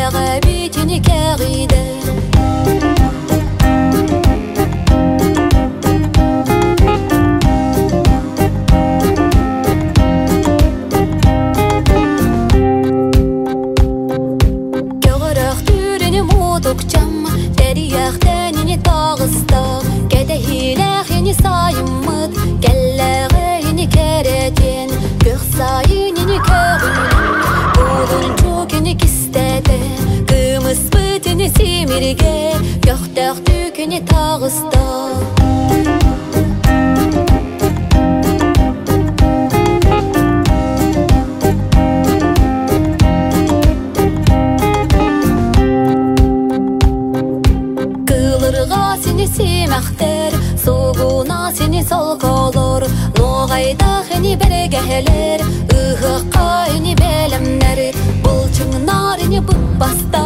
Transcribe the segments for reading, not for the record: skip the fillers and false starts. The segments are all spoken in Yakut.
Кэҕэбитини кэҕидэ Көҕөрөхтүүрүнү муутукчам, тэрийэхтэнини таҕыста, кэтэһиилээхини сайыммыт, кэллэҕэйини кэрэтиэн, көх сайынини көҕүлүн, кулунчукини кистэтэ, кымыспытини симиригэ, көхтөөхтүүкүнү таҕыста. Кылырҕа сини симэхтэр, сугуна сини солколор, нуоҕайдаах ини бэрэгэһэлэр, ыһыахха ини бэлэмнэр, былчыҥнар ини быппаста,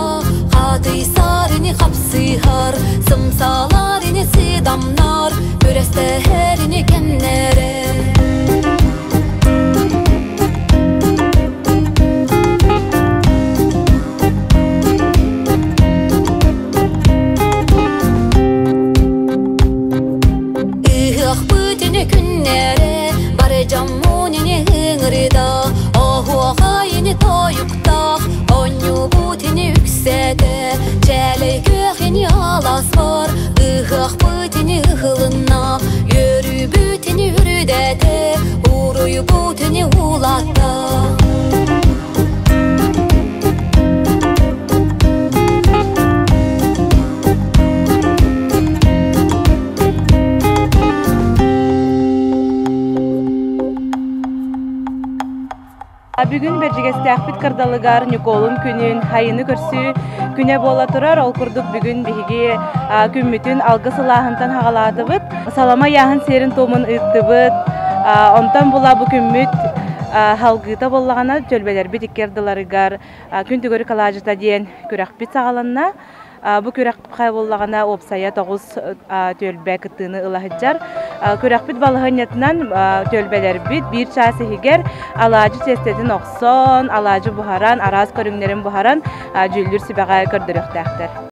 хатыйсар ини хапсыһар, сымсалар ини сыдамнар, күрэстэһэр ини кэмнэрэ. Ыһыахпыт ини күннэрэ, бары дьоммун ини ыҥырыта, оһуохай ини тойуктаах, оонньуубут ини үксэтэ, чээлэй күөх ини аласпар, ыһыахпыт ини ыһылынна, үөрүүбүт ини үрдэтэ, уруйбут ини уулатта. Бүгүн Бэрдьигэстээхпит кырдалыгар Ньукуолун күнүн хайыны көрсүү күнэ буола турар. Ол курдук бүгүн биһиги күммүтүн алгыс ылааһынтан хаҕалаатыбыт. Салама ыйааһын сиэрин-туомун ыыттыбыт. Онтон була бу күммүт халгыыта буоллаҕына түөлбэлэрбит икки ардыларыгар Күн түгөрүк алаадьыта диэн күрэхпит саҕаланна. Бу күрэххэ буоллаҕына уопсайа 9 түөлбэ кыттыыны ыла сылдьар. Күрэхпит балаһыанньатынан түөлбэлэрбит биир чаас иһигэр алаадьы тиэстэтин охсон, алаадьы буһаран, араас көрүҥнэрин буһаран дьүүллүүр сүбэҕэ көрдөрүөхтээхтэр.